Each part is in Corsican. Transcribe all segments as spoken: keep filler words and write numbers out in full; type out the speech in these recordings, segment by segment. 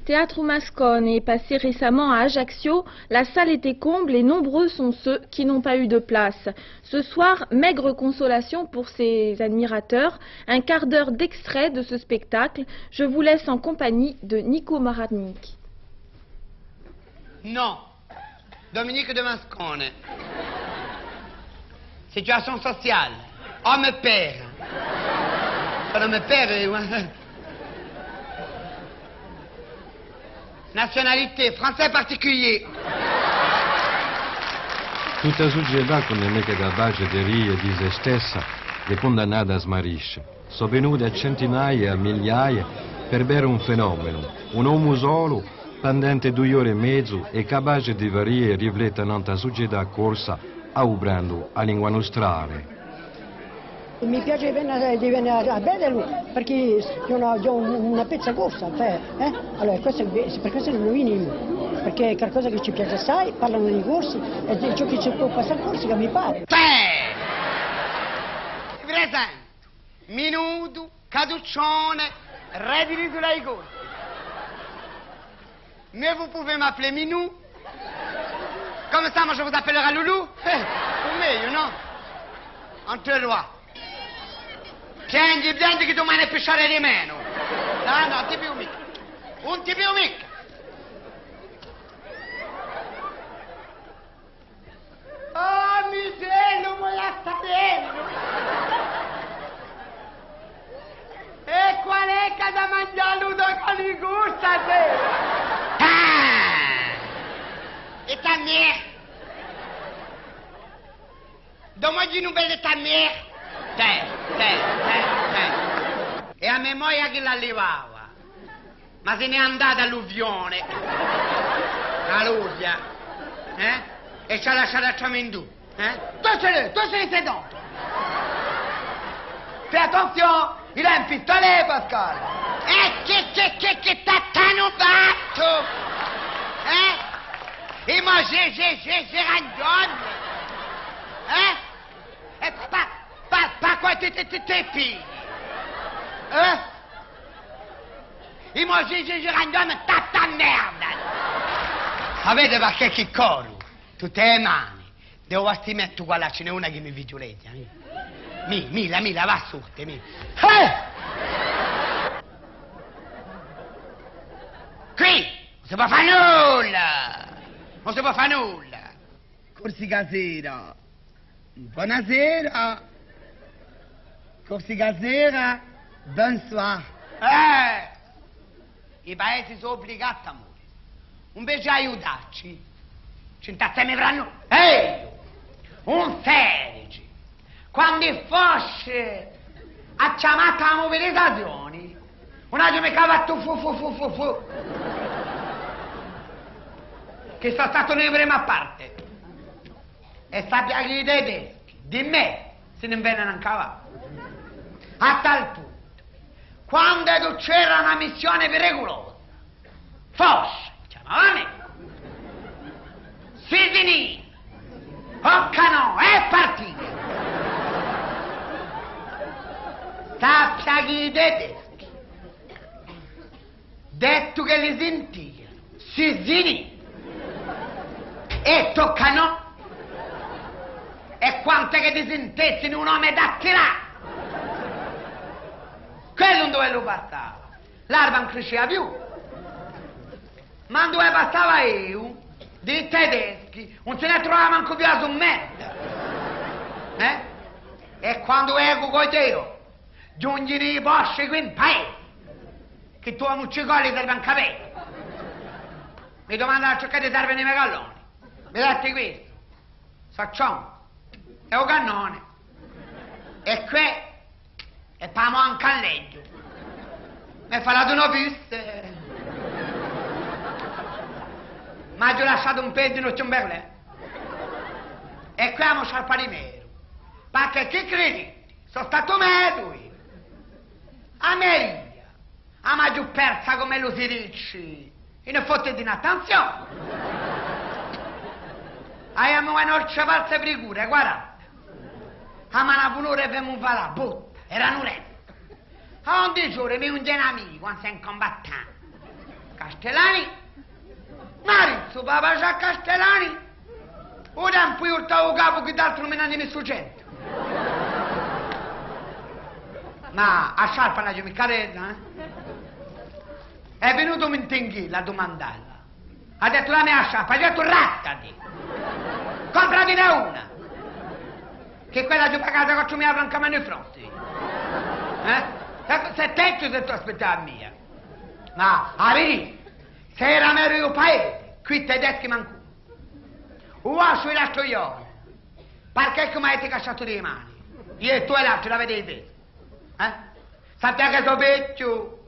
Théâtre Moscone est passé récemment à Ajaccio. La salle était comble et nombreux sont ceux qui n'ont pas eu de place. Ce soir, maigre consolation pour ses admirateurs, un quart d'heure d'extrait de ce spectacle. Je vous laisse en compagnie de Nico Maratnik. Non. Dominique de Moscone. Situation sociale. Homme pair. Homme pair, eh, nationalité, français particulier. Tutta a sucetà, chì ùn hè micca capace di ride di sè stessa, hè cundannata à smarisce. Sò venuti à centinaie è à migliaie per vede un fenomenu, un omu solu, pendente dui ore è mezu, hè capace di fà ride è riflette nant'à a sucetà corsa, aduperendu a lingua nustrale. Mi piace di vene, di vene à, à vedelu, perchè hè una, hè un, una pezza corsa, cioè, eh? Allora, questu hè, hè per questu chì noi venimu, perchè hè qualcosa chì ci piace assai, parlanu di i Corsi, è di ciò chì ci pò passà in Corsica, mi pare. Tè! Presente! Minutu, Catuccione, rè di l'Isula di Corsica. Mais vous pouvez m'appeler Minou. Comme ça, moi, je vous appellerai Loulou. Eh, o megliu, nò? Entre roi. Piengi, piengi chì dumane pisciarai di menu. Nò, nò, ùn ti pigliu micca. Ùn ti pigliu micca. Oh, Michelu, voi a sapellu! È qual hè chì hà da manghjà l'uva cù i Corsi stasera? Ah! È ta mère! Dà-mi u numere di ta mère! Tè, tè, tè, tè! È a me moglia chì l'allevava? Ma si n'hè andata à l'alluvione. A Lucia, eh? È ci hà lasciatu à tramindù, eh? Dove sei, dove sei andato? Fais attention, il a un pistolet, Pascal. Eh, chì, chì, chì, chì t'anu fattu? Eh? È mo, j'ai, j'ai, j'ai, j'ai ragione. Eh? È pà, pà, pà quale ti, ti, ti, ti pigli? Eh? È mo, j'ai, j'ai, j'ai ragione, ta, ta merda! Sapete perchè chì corru? Tutte e mane. Devu bastimenti quallà, ci n'hè una chì mi fighjuleghja, mi. Mi, mi, la, mi, la va sorte, mi. Eh! Quì! Ùn si pò fà nulla! Ùn si pò fà nulla! Corsica Sera. Bonasera. Corsica Sera. Bonsoir. Eh! I paesi sò ubligati à murì. Invece d'aiutacci, ci intazzemu fra noi. Ehi! Un sedici! Quandu i Fosci hà chjamatu a mubilitazioni, ùn aghju micca fattu fu, fu, fu, fu, fu. Chì sò statu in a prima parte. È sappia chì i tedeschi, di mè, si n'invenenu ancu avà. À tal puntu, quandu c'era una missione periculosa, Fosci chjamava mè. Sisini, o canò, è partite! Sappia chì i tedeschi, dettu ch'elli sintianu, Sisini, è tocca à noi. È quant'è chì ti sintessinu un omu d'Attila! Quellu induve ellu passava, l'arma ùn criscia più. Ma induve passava eiu, di tedeschi, ùn si ne truvava mancu più a summedda. Eh? È quandu vecu chì eiu ghjunghjini i Fosci quì in paese, chì tù à muccicolli servi ancu à vede. Mi dumandanu ciò chì ti servenu i me galloni. Mi dati questu. Sacciò. Hè u cannone. È què, è pà mo ancu à leghju. M'hè falatu un opus. M'aghju lasciatu un pezzu in u Chamberlain. È què amu sciarpatu di meru. Perchè chì criditi? Sò statu meru eiu. A me ria, a m'aghju persa, cum'ellu si dici, in u fotte di una tensione. Avemu e nostre false frigure, guardate. A manu à un'ora femu fà a botta, era una retta. À undici ore mi ghjunghje un amicu, ancien combattant. Castellani? Marizzu, papà Jean Castellani? U tempu ghjurtava u capu chì d'altru mi n'ani missu centu. Ma a sciarpa ùn l'aghju micca resa, eh? Hè vinutu Mintinghillu à dumandalla. Hà dettu: dammi a sciarpa, hà dettu: rattati! Compratine una! Chì quella l'aghju pagata quattru mila franchi à manu è frosti. Eh? Eccu, sette euro s'è tù aspettavi a mia. Ma a vidi, s'era meru u paese, quì tedeschi mancu. U vasciu di l'altru ghjornu. Parchì cum'è chì m'avete casciatu di mani? Eiu è tù è l'altru l'avete difesu. Eh? Sapete chì sò vechju,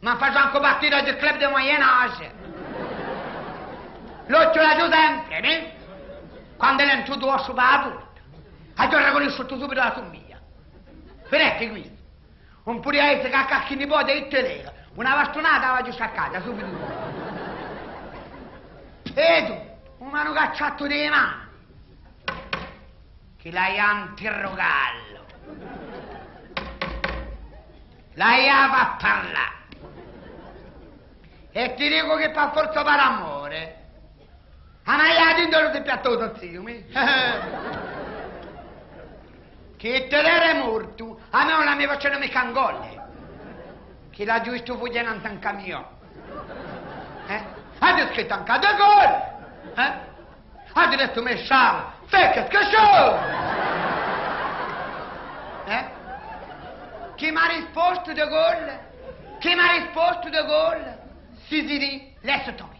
ma facciu ancu partita di club de Moyen Âge. L'ochju l'aghju sempre, nè? Quandu hè entru u vasciu pà a porta, aghju ricunnisciutu subitu a sumiglia. Videte quì. Ùn pudia esse chè qualchì nipote di Telera, una bastunata l'aghju sciaccata subitu. È tù, u m'anu cacciatu di mani, chì l'aghju à interrugallu, l'aghju à fà parlà. È ti dicu chì pà forza o par amore, a magliata in due si piattò u so zio, mi. Chì Telera hè mortu, à mè ùn mi facenu micca un gol. Chì l'aghju vistu fughje nanzu à un camion. Eh? Aghju scrittu ancu à De Gaulle. Eh? Aghju dettu: mais Charles, fais quelque chose! Eh? Chì m'hà rispostu De Gaulle? Chì m'hà rispostu De Gaulle? Si, si, si, laisse tomber.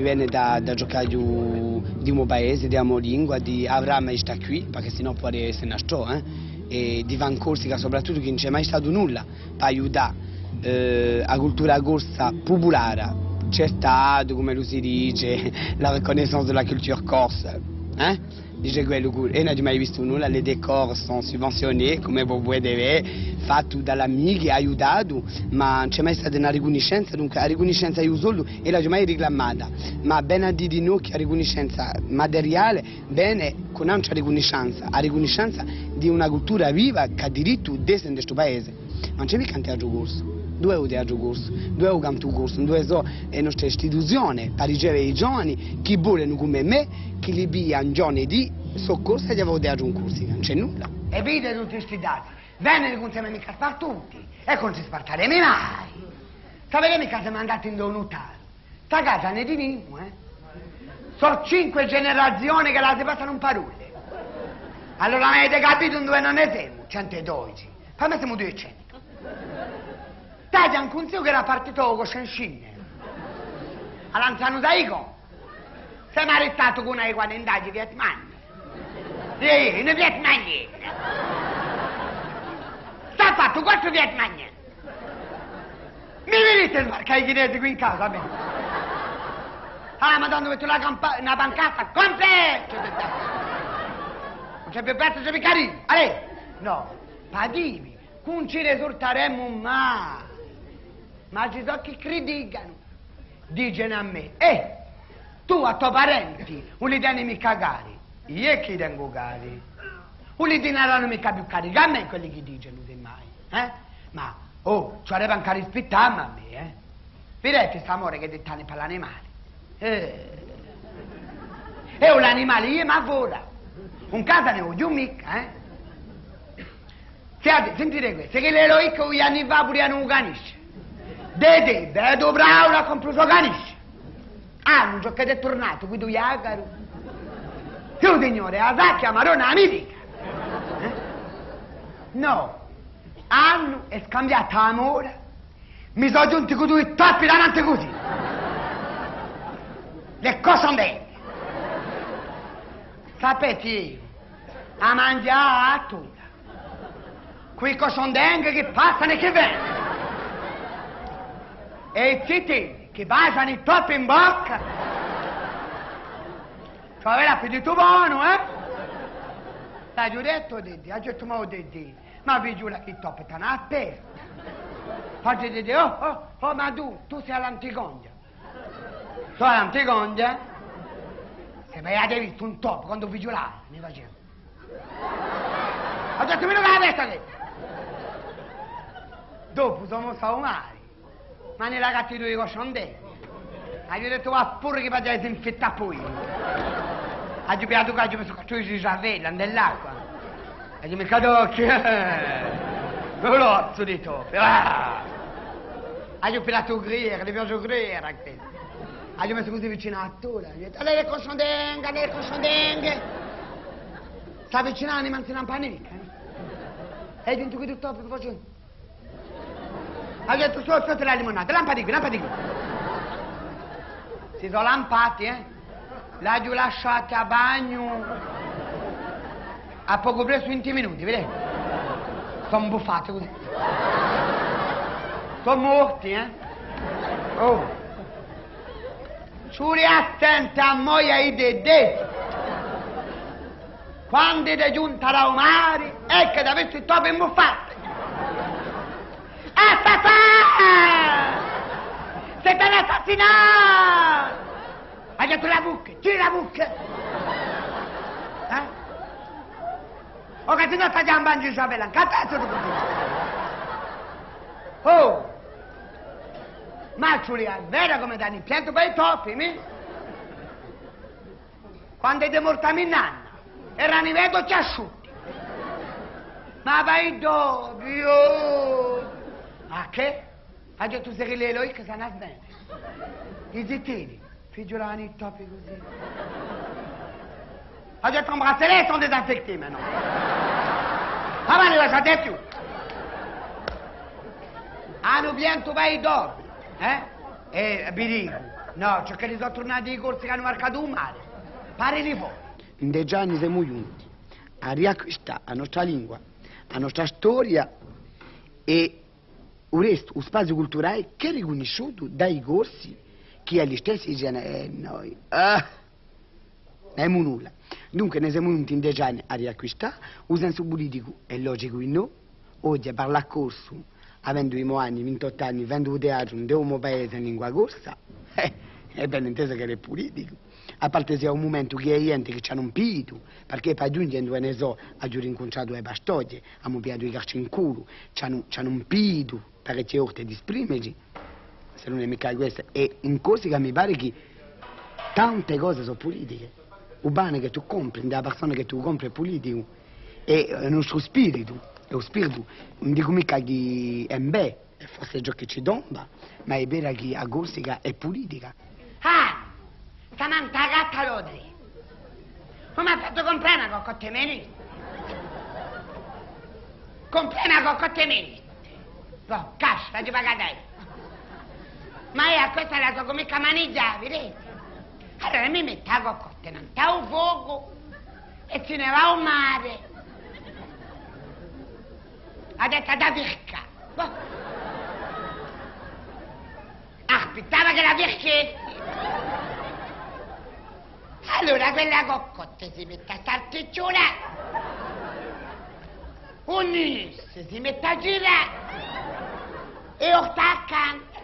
Vene da, da ciò ch'aghju di u mo paese, di a mo lingua, di avà mai stà quì, perchè sinnò pò esse un astò, eh? È di fà in Corsica, soprattuttu chì ùn ci hè mai statu nulla pà aiutà, eh, a cultura corsa pupulare. Ci hè statu, cum'ellu si dice, la reconnaissance de la culture corse, eh? Dice quellu, cù, è ùn aghju mai vistu nulla, les décors sont subventionnés, cum'è vo pudete vede, fattu da l'amichi, aiutatu, ma ùn ci hè mai stata una ricunniscenza, dunque a ricunniscenza eiu soldu ùn l'aghju mai riclamata, ma vene à dì dinò chì a ricunniscenza materiale vene cù un'antra ricunniscenza, a ricunniscenza di una cultura viva chì hà dirittu d'esse in stu paese. Ma ùn ci hè micca un teatru corsu. Induve hè u teatru corsu? Induve hè u cantu corsu? Induve sò e nostre istituzione pà riceve i giovani chì volenu cum'è mè, chì li piglia un ghjornu è dì: sò corsu è vogliu fà u teatru in Corsica? Ùn ci hè nulla. È vede tutti sti dati. Venenu cù mè micca spartuti. È ùn ci spartaremu mai. Sapete micca s'è m'andate ind'è u nutaru. Sta casa ne tenimu, eh? Sò cinque generazione chì ella si passanu in parolle. Allora m'avete capitu induve no ne semu? Centu è dodici. Pà mè semu duiecentu. T'aghju ancu un ziu chì era partitu cù Shen Shin. À l'anzianu sai cum'è? S'hè maritatu cù una di quelle indagine Vietnam. Iè, iè, una vietnamiana. S'hà fattu quattru vietnamiani. Mi vidite sbarcà i chinesi quì in casa, à mè? Ah, Madonna, mettu una campa-, una pancarta, complet! Ùn ci hè più pezzu, ùn ci hè più carino. Allez! Nò, pà dì vi, ùn ci ne surtaremu mai. Ma ci sò chì criticanu. Dicenu à mè: eh, tù à i to parenti ùn li teni micca cari. Eiu chì i tengu cari? Ùn li tinaranu micca più cari chè à mè, quelli chì dicenu, semmai, eh? Ma, oh, ci vulerebbe ancu à rispittà mi à mè, eh? Videte st'amore chì dà l'animali? Eh. Eiu l'animali eiu m'avvola. In casa ne vogliu micca, eh? Siate, sentite què, s'è chì l'eroico di anni fà pudianu u canice. Dì, dì, vecu bravu, l'hà cumprusu u canice. Ah, ùn sò chì hè turnatu, quiddu ghjacaru. Signore, a sacchja, Madonna, a mitica. Eh? Nò, anu scambiatu a mora. Mi sò ghjunti cù dui toppi davanti cusì. Le cochon dingue. Sapete, eiu a manghju tuttu. Quì cochon dingue chì passanu è chì venenu. È i zitelli chì basgianu i toppi in bocca. Ci vole l'appetitu bonu, eh? L'aghju dettu, Didì, aghju dettu, ma o Didì, ma figliula chì toppi t'anu apertu. Facciu Didì, oh, oh, oh, ma tù, tù sì à l'anticonghja. Sò à l'anticonghja? S'è m'avete vistu un toppu, quandu figliulava, mi facia. Aghju dettu, mi tocca a testa chì. Dopu sò mossu à u mari. Ma ne l'hà cattu dui cusciu ind'è. Aghju dettu: và puru chì v'aghju à disinfittà puru. Aghju pigliatu, chì aghju messu quattru ciavelle ind'è l'acqua. Aghju micca d'ochji. Eh. L'ozzu di topi. Ah! Aghju pigliatu u gruyère, li piace u gruyère à quessi. Aghju messu cusì vicinu à a tola. Aghju dettu: allez, les cochons dingues, allez, les cochons dingues. S'avvicinanu, ma ùn si lampanu micca, eh. È dintu quì tuttu, facciu: aghju dettu: sò, sò, la limunata, lampa di quì, lampa di quì. Si sò lampati, eh? L'aghju lasciati à bagnu à pocu pressu vinti minuti, videte? Sò imbuffati cusì. Sò morti, eh? Oh. Ci vole à sente a moglia di Dedè. Quandu hè ghjunta da u mari, eccu chì hà vistu i topi imbuffati. Assassin! C'est un assassinat! Aghju dettu: la bucca, chjudi la bucca! Eh? O chì sinnò t'aghju à manghjà a bella in cazzazza, tu cusì. Oh! Ma ci vole à veda cum'è t'ani pientu pà i topi, mì? Quandu hè morta a mo nanna, erani vedoci asciutti. Ma vai dopu, oh! À chì? Aghju dettu: seri l'eloic, s'ani à vene. I zitini, fighjulani i topi cusì. Aghju dettu: embrassez-les, ils sont désinfectés maintenant. Ah, ma ne lasciate più. Anu pientu pà i topi, eh? È vi dicu, nò, ciò chì sò turnati i Corsi chì anu varcatu u mari, pari di fora. In deci anni semu ghjunti à riacquistà a nostra lingua, a nostra storia è u restu, u spaziu culturali chì hè ricunnisciutu da i Corsi, chì elli stessi dicenu: eh, noi, ah, ùn avemu nulla. Dunque, ne semu ghjunti in deci anni à riacquistà, u sensu puliticu hè logicu innò, oghje parlà corsu, avendu i mo anni, vintottu anni, fendu u teatru ind'u mo paese in lingua corsa, eh, hè ben intesu ch'ellu hè puliticu. À parte s'è hè un mumentu chì hè ghjente chì ci anu impiditu, perchè pà ghjunghje, induve ne sò, aghju rincuntratu e Pastogge, emu pigliatu i calci in culu, ci anu, ci anu impiditu parechje volte d'esprimeci, s'ellu ùn hè micca questu, è in Corsica mi pare chì tante cose sò pulitiche. U pane chì tù compri, ind'a parsona chì tù compri hè puliticu, è, eh, u nostru spiritu, hè u spiritu, ùn dicu micca chì hè un bè, è forse hè ciò chì ci tomba, ma hè vera chì a Corsica hè pulitica. Ah! Samantha, agatta l'ordine. Ùn m'hà fattu cumprà una coccotta è mè nì. Cumprà una coccotta è mè nì. Bò, cascia, l'aghju pagata eiu. Ma eiu à questa a sò micca manighjà, videte? Allora mi mettu a coccotta innantu à u focu è si ne và à u mare. Hà dettu: hà da fircà. Bò. Aspittava ch'ella fircessi. Allora quella coccotta si mette à starticciulà. U ninis si mette à girà. È u ortu accantu.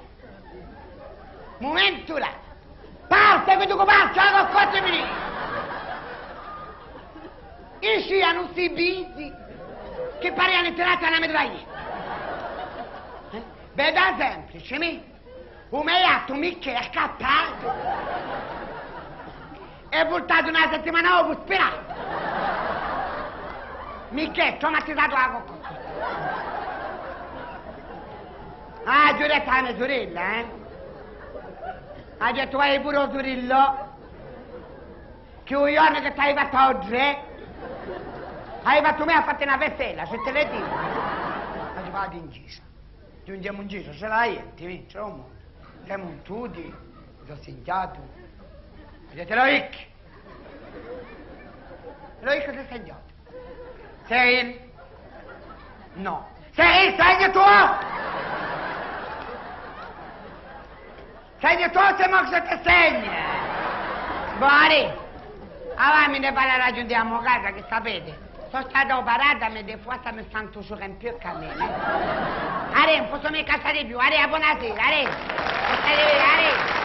Mumentu là. Parte, vecu chì parte a coccotta, mi dice. Iscianu sti pidi chì parianu tirati à una mitraglietta. Eh? Veda semplice, mì. U me ghjattu Michè hè scappatu. Hè vultatu una settimana dopu spiratu. Michè, traumatizatu da a coccotta. Ah, aghju dettu à a me surella, eh? Aghju dettu: vai puru à u surellu, chì u ghjornu chì t'hai fattu a tre, hai fattu mè à fatti una festella, ci te le dicu. Ma ci vadu in ghjesgia. Ghjunghjemu in ghjesgia, c'era a ghjente, mì, c'era u mondu. Semu tutti, mi sò singhjatu. Aghju dettu: Loic! Loic, s'hè singhjatu? Cyril? Nò. Cyril, singhi tù! Singhi tù, sè mò chì te singhi! Bò, arè. Avà mi ne parlerà ghjunghjendu à a mo casa, chì sapete. Sò stata operata, ma di forza mi sentu sciura in più chè mè, eh. Arè, ùn possu micca stà di più, arè, à bonasera, arè. Arè, arè.